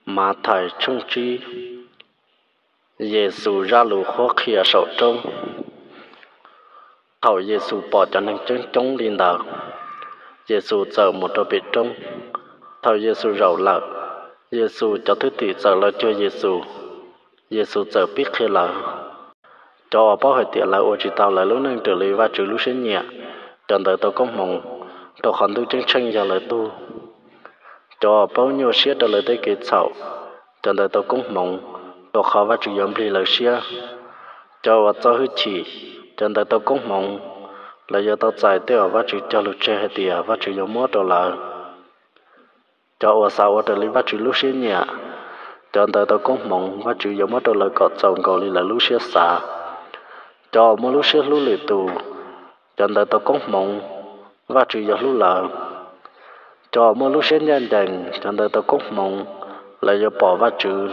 Mathais tshooj tsib. Yexus zaj lus qhuab qhia saum roob. Thaum Yexus pom cov neeg coob coob li ntawd, Yexus txawm mus rau pem roob. Thaum Yexus zaum lawm, Yexus cov thwj tim txawm los cuag Yexus, Yexus txawm pib qhia lawv. Cov uas paub hais tias lawv ua tsis tau lawv lub neej raws li Vajtswv lub siab nyiam, cov ntawd tau koob hmoov, rau qhov ntuj ceeb tsheej yog lawv tug. Cov uas paub nyuaj siab rau lawv tej kev txhaum, cov ntawd tau koob hmoov, rau qhov Vajtswv yuav nplig lawv siab. Cov uas txo hwj chim, cov ntawd tau koob hmoov, lawv yuav tau txais tej uas Vajtswv cog lus tseg hais tias Vajtswv yuav muab rau lawv. Cov uas xav ua raws li Vajtswv lub siab nyiam, cov ntawd tau koob hmoov, Vajtswv yuav muab rau lawv kom txaus nkaus li lawv lub siab xav. Cov uas muaj lub siab hlub lwm tus, cov ntawd tau koob hmoov, Vajtswv yuav hlub lawv. Cov uas muaj lub siab ncaj ncees, cov ntawd tau koob hmoov, lawv yuav pom Vajtswv.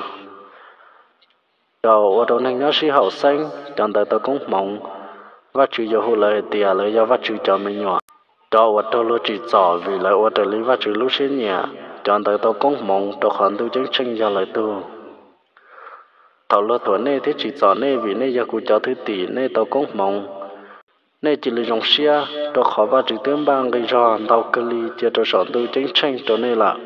Cov uas ua rau neeg nyob sib haum xeeb, cov ntawd tau koob hmoov, Vajtswv yuav hu lawv hais tias lawv yog Vajtswv cov me nyuam. Cov uas raug luag tsim txom vim lawv ua raws li Vajtswv lub siab nyiam, cov ntawd tau koob hmoov, rau qhov ntuj ceeb tsheej yog lawv tug. Thaum luag thuam nej thiab tsim txom nej vim nej yog kuv cov thwj tim, nej tau koob hmoov. Nej cia li zoo siab, rau qhov Vajtswv twb npaj nqi zog ntau kawg li cia rau saum ntuj ceeb tsheej rau nej lawm.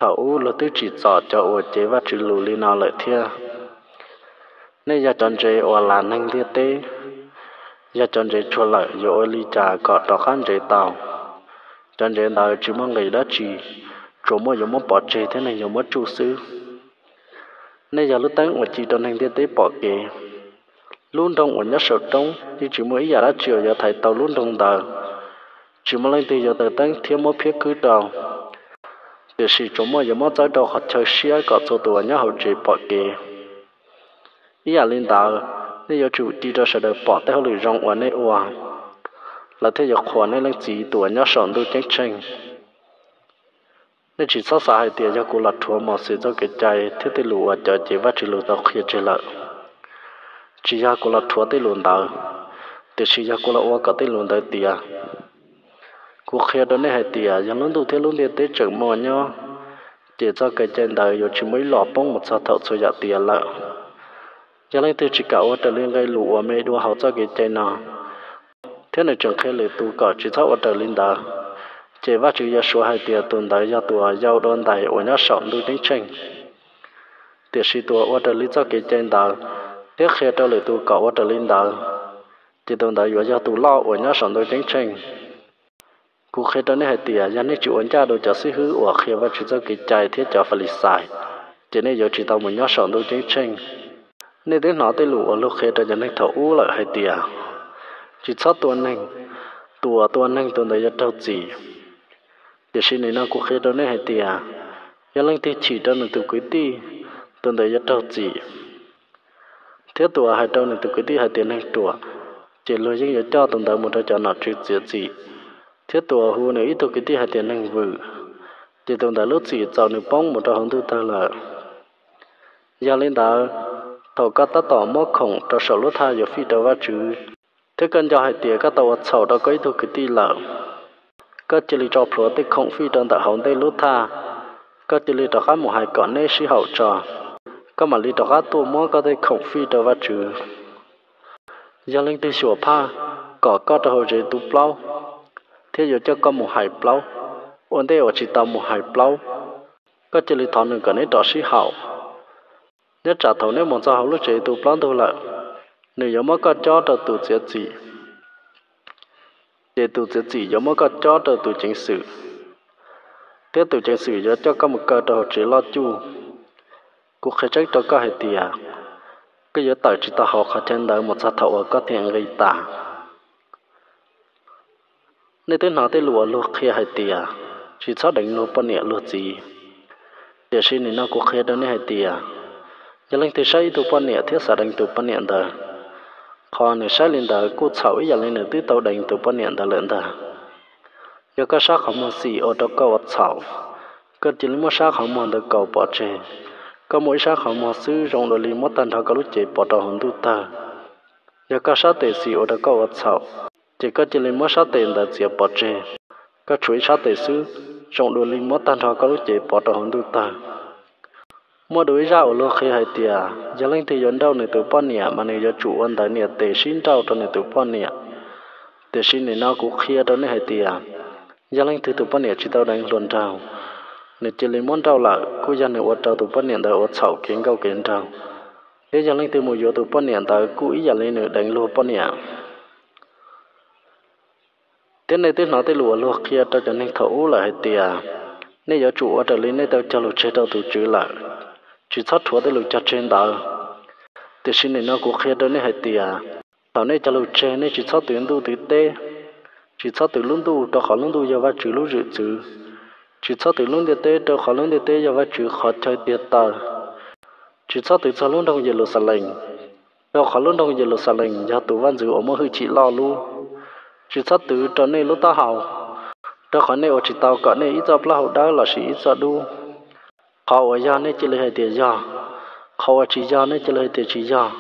Thaum ub luag twb tsim txom cov uas cev Vajtswv lus li no lawm thiab. Nej yog cov ntsev uas las neeg ntiaj teb. Yog cov ntsev tshuav lawm, yuav ua li cas kom rov qab ntsev tau? Cov ntsev ntawd tsis muaj nqis dab tsi, tsuas muaj yuav muab pov tseg thiab neeg yuav muab tsuj xwb. Nej yog lub teeb uas ci rau neeg ntiaj teb pom kev. Lub nroog uas nyob saum roob yeej tsis muaj ib yam dab tsi uas yuav thaiv tau lub nroog ntawd. Tsis muaj leej twg yuav taws teeb thiab muab phiab khwb rau, tiam sis tsuas muaj yuav muab txawb rau qhov chaw siab kom txhua tus uas nyob hauv tsev pom kev. Ib yam li ntawd, nej yuav tsum ci rau sawv daws pom tej hauj lwm zoo uas nej ua, lawv thiaj yuav qhuas nej Leej Txiv tus uas nyob saum ntuj ceeb tsheej. Nej tsis txhob xav hais tias yog kuv los rhuav Mauxes txoj kev cai thiab tej lus uas cov cev Vajtswv lus tau qhia tseg lawm. Tsis yog kuv los rhuav tej lus ntawd, tiam sis yog kuv los ua kom tej lus ntawd tiav. Kuv qhia rau nej hais tias yog lub ntuj thiab lub ntiaj teb tseem muaj nyob, ces txoj kev cai ntawd yuav tsis muaj ib los poob mus txog thaum txhua yam tiav lawm. Yog leej twg tsis kam ua raws li nqe lus uas me dua hauv txoj kev cai no, thiab nws tseem qhia lwm tus kom tsis txhob ua raws li ntawd, ces Vajtswv yuav suav hais tias tus ntawd yog tus uas yau dua ntais uas nyob saum ntuj ceeb tsheej. Tiam sis tus uas ua raws li txoj kev cai ntawd thiab qhia rau lwm tus kom ua raws li ntawd, ces tus ntawd yuav yog tus loj uas nyob saum ntuj ceeb tsheej. Kuv qhia rau nej hais tias yog nej tsis ua ncaj dua cov xib hwb uas qhia Vajtswv txoj kev cai thiab cov Falixais, ces nej yuav tsis tau mus nyob saum ntuj ceeb tsheej. Nej twb hnov tej lus uas luag qhia rau cov neeg thaum ub lawm hais tias, tsis txhob tua neeg, tus uas tua neeg tus ntawd yuav raug txim. Tiam sis nim no kuv qhia rau nej hais tias, yog leej twg chim rau nws tus kwv tij, tus ntawd yuav raug txim. Thiab tus uas hais rau nws tus kwv tij hais tias neeg ruam, ces luag yeej yuav coj tus ntawd mus rau cov nom tswv txiav txim. Thiab tus uas hu nws ib tug kwv tij hais tias neeg vwm, ces tus ntawd lub txim txaus nws poob mus rau hauv ntuj tawg lawm. Yog li ntawd, thaum koj tab tom muab khoom rau saum lub thaj yuav fij rau Vajtswv, thiab koj nco hais tias koj tau ua txhaum rau koj ib tug kwv tij lawm, koj cia li tso plhuav tej khoom fij rau ntawm hauv ntej lub thaj. Koj cia li rov qab mus hais kom neb sib haum tso, koj mam li rov qab tuaj muab koj tej khoom fij rau Vajtswv. Yog leej twg xyuas phaj kom koj rau hauv tsev tu plaub, thiab yuav coj koj mus hais plaub, ua ntej uas tsis tau mus hais plaub, koj cia li thov nws kom neb rov sib haum. Nyob tsam thaum neb mus txog hauv lub tsev tu plaub ntug lawm, nws yuav muab koj cob rau tus txiav txim, ces tus txiav txim yuav muab koj cob rau tus ceev xwm, thiab tus ceev xwm yuav coj koj mus kaw rau hauv tsev loj cuj. Kuv qhia tseeb rau koj hais tias, koj yuav tawm tsis tau hauv qhov chaw ntawd mus txog thaum uas koj thiam nqi tas. Nej twb hnov tej lus uas luag qhia hais tias, tsis txhob deev luag poj niam luag txiv. Tiam sis nim no kuv qhia rau nej hais tias, yog leej twg saib ib tug poj niam thiab xav deev tus poj niam ntawd, qhov nws saib li ntawd kuj txhaum ib yam li nws twb tau deev tus poj niam ntawd lawm ntag. Yog koj sab qhov muag xim ua rau koj ua txhaum, koj cia li muab sab qhov muag ntawd kaus pov tseg. Koj muaj ib sab qhov muag xwb zoo dua li muab tag nrho koj lub cev pov rau hauv ntuj tawg. Yog koj sab tes xim ua rau koj ua txhaum, ces koj cia li muab sab tes ntawd txiav pov tseg. Koj tshuav ib sab tes xwb, zoo dua li muab tag nrho koj lub cev pov rau hauv ntuj tawg. Muaj dua ib zaj uas luag qhia hais tias yog leej twg yuav nrauj nws tus poj niam mas nws yuav tsum ua ntawv niam tes sib nrauj rau nws tus poj niam. Tiam sis nim no kuv qhia rau nej hais tias yog leej twg tus poj niam tsis tau deev hluas nraug, nws cia li muab nrauj lawm kuj yog nws ua rau tus poj niam ntawd ua txhaum kev nkauj kev nraug, thiab yog leej twg mus yuav tus poj niam ntawd kuj ib yam li nws deev luag poj niam. Thiab nej twb hnov tej lus uas luag qhia rau cov neeg thaum ub lawm hais tias nej yuav tsum ua raws li nej tau cog lus tseg rau tus tswv lawm, tsis txhob rhuav tej lus cog tseg ntawd. Tiam sis nim no kuv qhia rau nej hais tias thaum nej cog lus tseg nej tsis txhob twv ntuj twv teb, tsis txhob twv lub ntuj rau qhov lub ntuj yog Vajtswv lub zwm txwv, tsis txhob twv lub ntiaj teb rau qhov lub ntiaj teb yog Vajtswv qhov chaw tiag taw, tsis txhob twv txog lub nroog Yeluxalees, rau qhov lub nroog Yeluxalees yog tus vaj ntxwv uas muaj hwj chim loj lub. Tsis txhob twv rau nej lub taub hau, rau qhov nej ua tsis tau kom nej ib txoj plaub hau dawb lossis ib txoj dub. Qhov uas yog nej cia li hais tias yog, qhov uas tsis yog nej cia li hais tias tsis yog.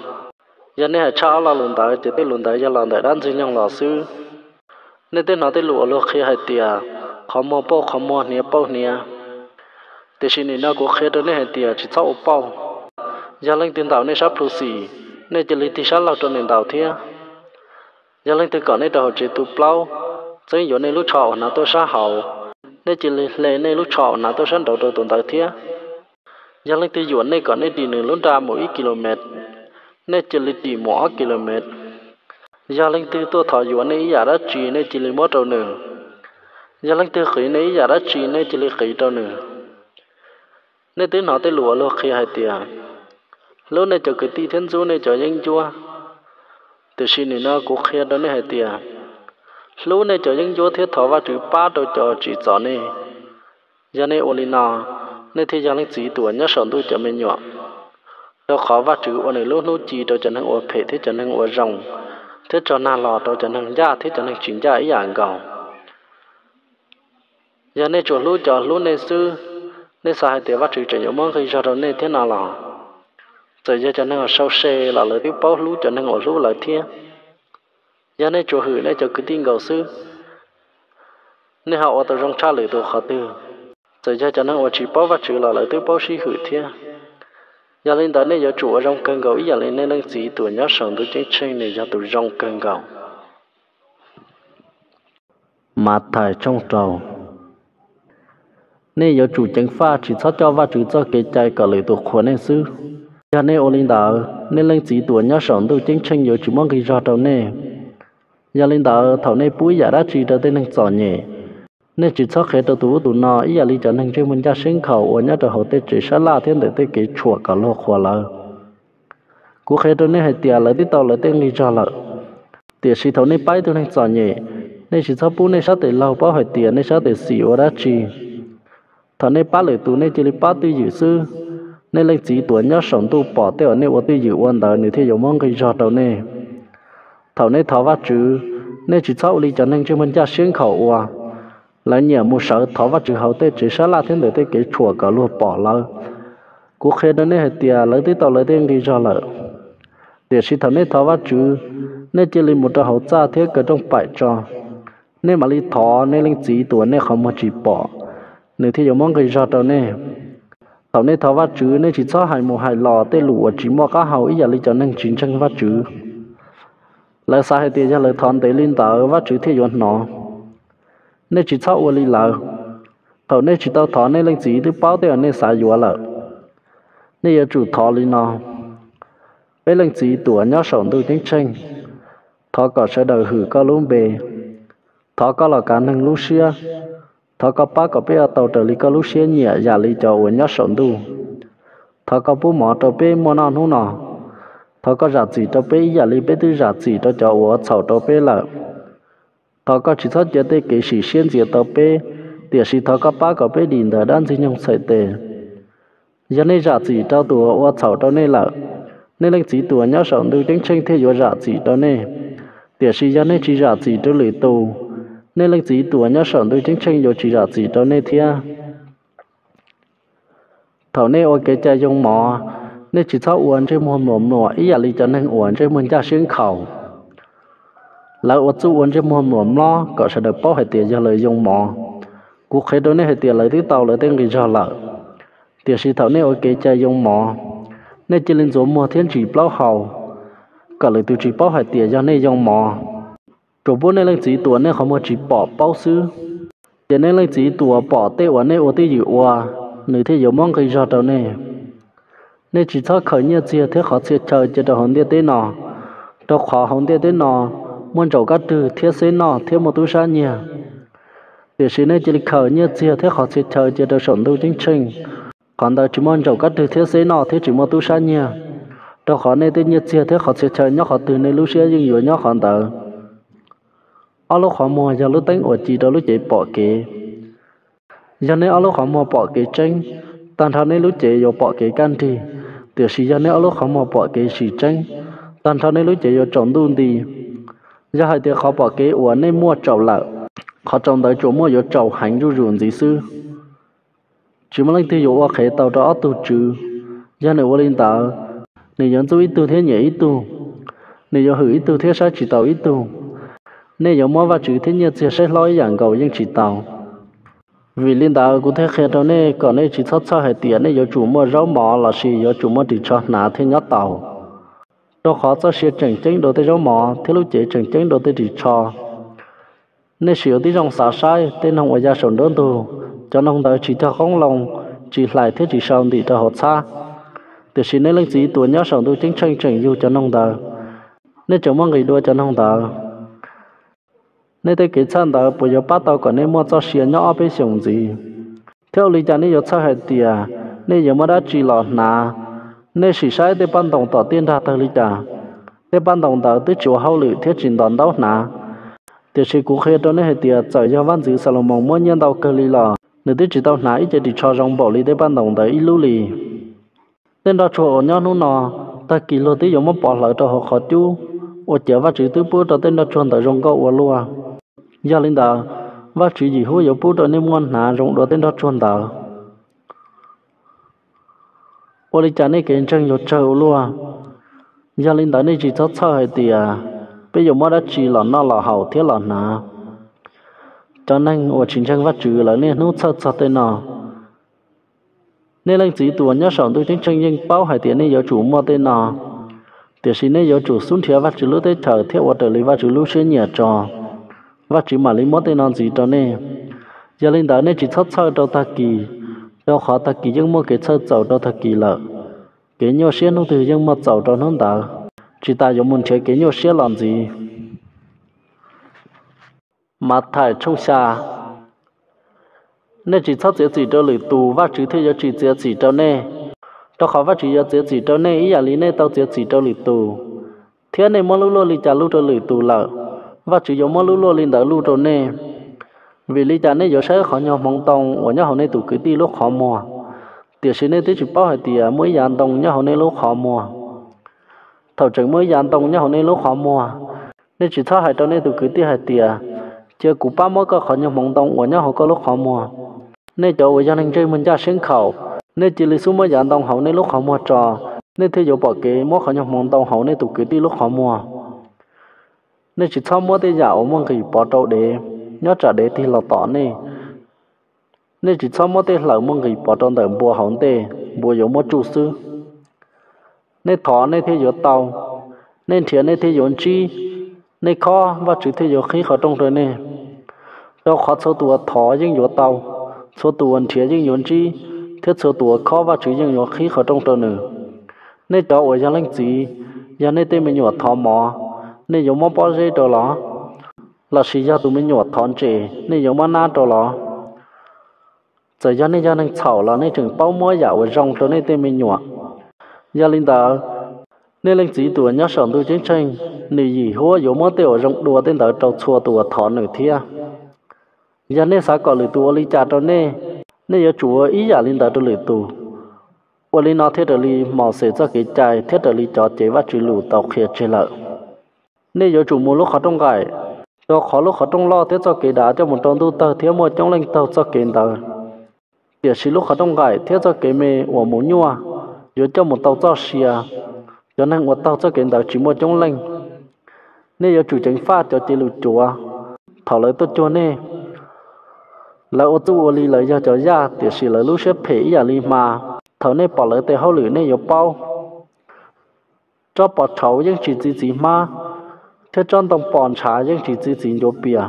Yog nej hais tshaj ob lo lus ntawd ces tej lus ntawd yog los ntawm dab Ntxwg Nyoog los xwb. Nej twb hnov tej lus uas luag qhia hais tias qhov muag pauj qhov muag, hniav pauj hniav. Tiam sis nim no kuv qhia rau nej hais tias tsis txhob ua pauj. Yog leej twg ntaus nej sab plhu xim, nej cia li tig sab laug rau nws ntaus thiab. Yog leej twg kom nej rau hauv tsev tu plaub, txeeb yuav nej lub tsho uas hnav tuaj sab hauv, nej cia li hle nej lub tsho uas hnav tuaj sab nraud rau tus ntawd thiab. Yog leej twg yuam nej kom nej dim nws lub nra mus ib kis lus mev, nej cia li dim mus ob kis lus mev. Yog leej twg tuaj thov yuav nej ib yam dab tsi, nej cia li muab rau nws. Yog leej twg qiv nej ib yam dab tsi, nej cia li qiv rau nws. Nej twb hnov tej lus uas luag qhia hais tias hlub nej cov kwv tij thiab ntxub nej cov yeeb ncuab. Tiam sis nim no kuv qhia rau nej hais tias hlub nej cov yeeb ncuab thiab thov Vajtswv pab rau cov tsim txom nej. Yog nej ua li no, nej thiaj yog leej txiv tus uas nyob saum ntuj cov me nyuam, rau qhov Vajtswv ua nws lub hnub ci rau cov neeg ua phem thiab cov neeg ua zoo, thiab tso nag los rau cov neeg ncaj thiab cov neeg tsis ncaj ib yam nkaus. Yog nej tsuas hlub cov hlub nej xwb, nej xav hais tias Vajtswv tseem yuav muab nqi zog rau nej thiab no los? Txawm yog cov neeg uas sau se los lawv twb paub hlub cov neeg uas hlub lawv thiab. Yog nej tsuas hwm nej cov kwv tij nkaus xwb, nej ho ua tau zoo tshaj lwm tus qhov twg? Txawm yog cov neeg uas tsis paub Vajtswv los lawv twb paub sib hwm thiab. Yog li ntawd nej yuav tsum ua zoo kawg nkaus ib yam li nej Leej Txiv tus uas nyob saum ntuj ceeb tsheej nws yog tus zoo kawg nkaus. Mathais tshooj rau. Nej yuav tsum ceev faj tsis txhob coj Vajtswv txoj kev cai kom lwm tus qhuas nej xwb. Yog nej ua li ntawd, nej Leej Txiv tus uas nyob saum ntuj ceeb tsheej yuav tsis muab nqi zog rau nej. Yog li ntawd, thaum nej pub ib yam dab tsi rau tej neeg txom nyem, nej tsis txhob qhia rau tus ub tus no ib yam li cov neeg ntsej muag ncaj siab nkhaus uas nyob rau hauv tej tsev sab laj thiab ntawm tej kev tshuam kom luag qhuas lawv. Kuv qhia rau nej hais tias lawv twb tau lawv tej nqi zog lawm. Tiam sis thaum nej pab ib tug neeg txom nyem, nej tsis txhob pub nej sab tes laug paub hais tias nej sab tes xis ua dab tsi. Thaum nej pab lwm tus, nej cia li pab twj ywm xwb. Nej Leej Txiv tus uas nyob saum ntuj pom tej uas nej ua twj ywm ua ntawd, nws thiaj yuav muab nqi zog rau nej. Thaum nej thov Vajtswv, nej tsis txhob ua li cov neeg ntsej muag ncaj siab nkhaus ua. Lawv nyiam mus sawv thov Vajtswv hauv tej tsev sab laj thiab ntawm tej kev tshuam kom luag pom lawv. Kuv qhia rau nej hais tias lawv twb tau lawv tej nqi zog lawm. Tiam sis thaum nej thov Vajtswv, nej cia li mus rau hauv txaj thiab kaw rooj paim tso. Nej mam li thov nej Leej Txiv tus uas nej qhov muag tsis pom, nws thiaj yuav muab nqi zog rau nej. Thaum nej thov Vajtswv, nej tsis txhob hais mus hais los tej lus uas tsis muaj qab hau ib yam li cov neeg tsis ntseeg Vajtswv. Lawv xav hais tias yog lawv thov ntev li ntawd Vajtswv thiaj yuav hnov. Nej tsis txhob ua li lawv. Thaum nej tsis tau thov, nej Leej Txiv twb paub tej uas nej xav yuav lawm. Nej yuav tsum thov li no: Peb Leej Txiv tus uas nyob saum ntuj ceeb tsheej, thov kom sawv daws hwm koj lub npe. Thov koj los kav neeg lub siab. Thov koj pab kom peb ua tau raws li koj lub siab nyiam yam li cov uas nyob saum ntuj. Thov koj pub mov rau peb muaj noj hnub no. Thov koj zam txim rau peb ib yam li peb twb zam txim rau cov uas ua txhaum rau peb lawm. Thov koj tsis txhob cia tej kev sim siab ntxias tau peb, tiam sis thov koj pab kom peb dim ntawm dab Ntxwg Nyoog txhais tes. Yog nej zam txim rau tus uas ua txhaum rau nej lawm, nej Leej Txiv tus uas nyob saum ntuj ceeb tsheej thiaj yuav zam txim rau nej. Tiam sis yog nej tsis zam txim rau lwm tus, nej Leej Txiv tus uas nyob saum ntuj ceeb tsheej yuav tsis zam txim rau nej thiab. Thaum nej ua kev cai yoo mov, nej tsis txhob ua ntsej muag mluas mluas ib yam li cov neeg uas ntsej muag ncaj siab nkhaus. Lawv ua txuj ua ntsej muag mluas mlob kom sawv daws paub hais tias yog lawv yoo mov. Kuv qhia rau nej hais tias lawv twb tau lawv tej nqi zog lawm. Tiam sis thaum nej ua kev cai yoo mov, nej cia li ntxuav muag thiab ntsis plaub hau, kom lwm tus tsis paub hais tias yog nej yoo mov. Tsuas pub nej leej txiv tuam nej qhov muag tsis pom paub xwb, ces nej leej txiv tuam pom tej uas nej ua twj ywm ua, nws thiaj yuav muab nqi zog rau nej. Nej tsis txhob khaws nyiaj txiag thiab qhov txhia chaw cia rau hauv ntiaj teb no, rau qhov hauv ntiaj teb no muaj ntsaum kab rwg thiab xeb noj thiab muaj tub sab nyiag. Tiam sis nej cia li khaws nyiaj txiag thiab qhov txhia chaw cia rau saum ntuj ceeb tsheej. Qhov ntawd tsis muaj ntsaum kab rwg thiab xeb noj thiab tsis muaj tub sab nyiag, rau qhov nej tej nyiaj txiag thiab qhov txhia chaw nyob qhov twg nej lub siab yeej yuav nyob qhov ntawd. Ob lub qhov muag yog lub teeb uas ci rau lub cev pom kev. Yog nej ob lub qhov muag pom kev tseeb, tag nrho nej lub cev yuav pom kev kaj nrig. Tiam sis yog nej ob lub qhov muag pom kev tsis tseeb, tag nrho nej lub cev yuav tsaus ntuj nti. Yog hais tias qhov pom kev uas nej muaj tsaus lawm, qhov tsaus ntawd tsuas muaj yuav tsaus heev zuj zus ntxiv xwb. Tsis muaj leej twg yuav ua qhev tau rau ob tug tswv. Yog nws ua li ntawd, nws yuav ntxub ib tug thiab nyiam ib tug, nws yuav hwm ib tug thiab saib tsis taus ib tug. Nej yuav muab Vajtswv thiab nyiaj txiag saib hlob ib yam nkaus yeej tsis tau. Vim li ntawd kuv thiaj qhia rau nej kom nej tsis txhob txhawj hais tias nej yuav tsum muaj zaub mov lossis yuav tsum muaj ris tsho hnav thiaj nyob taus, rau qhov txoj sia tseem ceeb dua tej zaub mov thiab lub cev tseem ceeb dua tej ris tsho. Nej sim ua tib zoo xav saib tej noog uas ya saum nruab ntug, cov noog ntawd tsis cog qoob loo, tsis hlais thiab tsis sau ntim rau hauv txhab. Tiam sis nej leej txiv tuam nyob saum ntuj ceeb tsheej tseem yug cov noog ntawd, nej tseem muaj nqis dua cov noog ntawd. Nej tej kev txhawj ntawd puas yuav pab tau kom nej muaj txoj sia nyob ob peb xyoos ntxiv? Thiab ua li cas nej yuav txhawj hais tias nej yuav muab dab tsi los hnav? Nej sim saib tej paj ntoos tom tiaj nrag tawg li cas, tej paj ntoos ntawd twb tsis ua hauj lwm thiab tsis ntos ntaub hnav. Tiam sis kuv qhia rau nej hais tias txawm yog Vaj ntxwv Xalumoos muaj nyiaj ntau kawg li los nws twb tsis tau hnav ib ce ris tsho zoo npaum li tej paj ntoos ntawd ib lub li. Tej nroj tsuag uas nyob hnub no, tag kis luag twb yuav muab pov hlawv rau hauv qhov cub, ua ciav Vajtswv twb pub rau tej nroj tsuag ntawd zoo nkauj ua luaj. Yog li ntawd, Vajtswv yim huab yuav pub rau nej muaj hnav zoo dua tej nroj tsuag ntawd. Ua li cas nej kev ntseeg yuav tsawg ua luaj? Yog li ntawd nej tsis txhob txhawj hais tias peb yuav muab dab tsi los noj los haus thiab los hnav. Cov neeg uas tsis ntseeg Vajtswv lawv niaj hnub txhawj txog tej no. Nej leej txiv tuam nyob saum ntuj ceeb tsheej yeej paub hais tias nej yuav tsum muaj tej no, tiam sis nej yuav tsum xub nrhiav Vajtswv lub teb chaws thiab ua raws li Vajtswv lub siab nyiam tso, Vajtswv mam li muab tej no ntxiv rau nej. Yog li ntawd nej tsis txhob txhawj rau tag kis, rau qhov tag kis yeej muaj kev txhawj txaus rau tag kis lawm. Kev nyuaj siab hnub twg yeej muaj txaus rau hnub ntawd, tsis tas yuav mus nrhiav kev nyuaj siab los ntxiv. Mathais tshooj xya. Nej tsis txhob txiav txim rau lwm tus, Vajtswv thiaj yuav tsis txiav txim rau nej, rau qhov Vajtswv yuav txiav txim rau nej ib yam li nej tau txiav txim rau lwm tus. Thiab nej muab lub luaj li cas luj rau lwm tus lawm, Vajtswv yuav muab lub luaj li ntawd luj rau nej. Vim li cas nej yuav saib qhov nyuag hmoov ntoo uas nyob hauv nej tus kwv tij lub qhov muag, tiam sis nej twb tsis paub hais tias muaj ib yav ntoo nyob hauv nej lub qhov muag? Thaum tseem muaj ib yav ntoo nyob hauv nej lub qhov muag, nej tsis txhob hais rau nej tus kwv tij hais tias, cia kuv pab muab koj qhov nyuag hmoov ntoo uas nyob hauv koj lub qhov muag. Nej cov uas yog neeg ntsej muag ncaj siab nkhaus, nej cia li xub muab yav ntoo hauv nej lub qhov muag tso, nej thiaj yuav pom kev muab qhov nyuag hmoov ntoo hauv nej tus kwv tij lub qhov muag. Nej tsis txhob muab tej yam uas muaj nqis pov rau dev, nyob tsam dev tig los tom nej. Nej tsis txhob muab tej hlawm muaj nqis pov rau ntawm npua hauv ntej, npua yuav muab tsuj xwb. Nej thov nej thiaj yuav tau, nej nrhiav nej thiaj yuav ntsib, nej khob Vajtswv thiaj yuav qhib qhov rooj rau nej. Rau qhov txhua tus uas thov yeej yuav tau, txhua tus uas nrhiav yeej yuav ntsib, thiab txhua tus uas khob Vajtswv yeej yuav qhib qhov rooj rau nws. Nej cov uas yog leej txiv, yog nej tej me nyuam thov mov, nej yuav muab pob zeb rau los? Lossis yog tus me nyuam thov ntses, nej yuav muab nab rau los? Txawm yog nej yog neeg txhaum los nej tseem paub muab yam uas zoo rau nej tej me nyuam. Yog li ntawd, nej leej txiv tus uas nyob saum ntuj ceeb tsheej, nws yim huab yuav muab tej uas zoo dua tej ntawd rau txhua tus uas thov nws thiab. Yog nej xav kom lwm tus ua li cas rau nej, nej yuav tsum ua ib yam li ntawd rau lwm tus. Ua li no thiaj raws li Mauxes txoj kev cai thiab raws li cov cev Vajtswv lus tau qhia tseg lawm. Nej yuav tsum mus lub qhov rooj nqaim, rau qhov lub qhov rooj loj thiab txoj kev dav coj mus rau ntuj tawg thiab muaj coob leej taug txoj kev ntawd. Tiam sis lub qhov rooj nqaim thiab txoj kev me uas mus nyuaj yuav coj mus tau txoj sia, cov neeg uas taug txoj kev ntawd tsis muaj coob leej. Nej yuav tsum ceev faj cov cev lus cuav thaum lawv tuaj cuag nej. Lawv ua txuj ua li lawv yog cov yaj, tiam sis lawv lub siab phem ib yam li hma. Thaum nej pom lawv tej hauj lwm nej yuav paub. Tsob pos rhauv yeej tsis txi txiv hmab, thiab tsob ntoo pos ntshav yeej tsis txi txiv ncuav pias.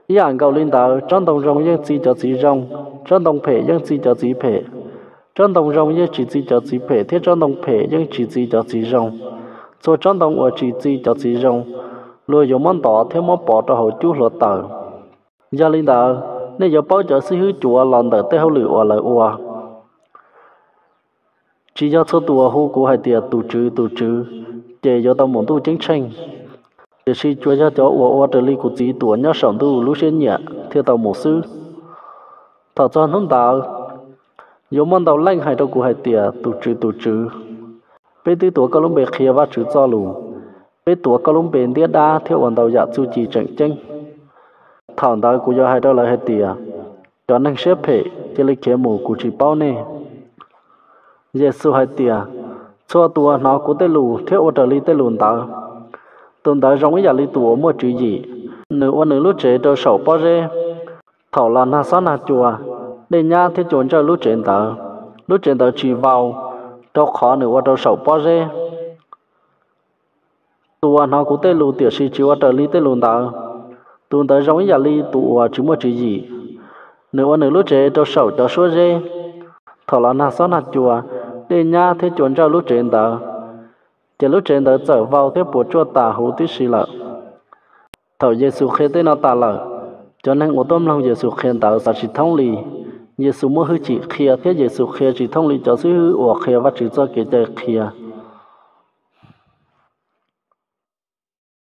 Ib yam nkaus li ntawd, tsob ntoo zoo yeej txi cov txiv zoo, tsob ntoo phem yeej txi cov txiv phem. Tsob ntoo zoo yeej tsis txi cov txiv phem, thiab tsob ntoo phem yeej tsis txi cov txiv zoo. Txhua tsob ntoo uas tsis txi cov txiv zoo, luag yuav muab ntov thiab muab pov rau hauv cub hluav taws. Yog li ntawd, nej yuav paub cov xib hwb cuav los ntawm tej hauj lwm uas lawv ua. Tsis yog txhua tus uas hu kuv hais tias, Tus Tswv, tus Tswv, ces yuav tau mus Ntuj Ceeb Tsheej, tiam sis tsuas yog cov uas ua raws li kuv Txiv tus uas nyob saum ntuj lub siab nyiam thiaj tau mus xwb. Thaum txog hnub ntawd, yuav muaj ntau leej hais rau kuv hais tias, Tus Tswv, tus Tswv, peb twb tuav koj lub npe qhia Vajtswv Txojlus, peb tuav koj lub npe ntiab dab thiab ua ntau yam txuj ci tseem ceeb. Thaum ntawd kuv yuav hais rau lawv hais tias, Cov neeg siab phem, cia li khiav mus, kuv tsis paub nej. Yexus hais tias, Txhua tus uas hnov kuv tej lus thiab ua raws li tej lus ntawd, tus ntawd zoo ib yam li tus uas muaj tswv yim. Nws ua nws lub tsev rau saum pob zeb. Thaum los nag xob nag cua, dej nyab thiab cua ntsawj lub tsev ntawd, lub tsev ntawd tsis vau, rau qhov nws ua rau saum pob zeb. Tus uas hnov kuv tej lus tiam sis tsis ua raws li tej lus ntawd, tus ntawd zoo ib yam li tus uas tsis muaj tswv yim. Nws ua nws lub tsev rau saum cov suab zeb. Thaum los nag xob nag cua, dej nyab thiab cua ntsawj lub tsev ntawd, ces lub tsev ntawd txawm vau thiab puas tsuaj tas huv tib si lawm. Thaum Yexus qhia tej no tas lawm, cov neeg uas tuaj mloog Yexus qhia ntawd xav tsis thoob li. Yexus muaj hwj chim qhia thiab Yexus qhia tsis thooj li cov xib hwb uas qhia Vajtswv txoj kev cai qhia.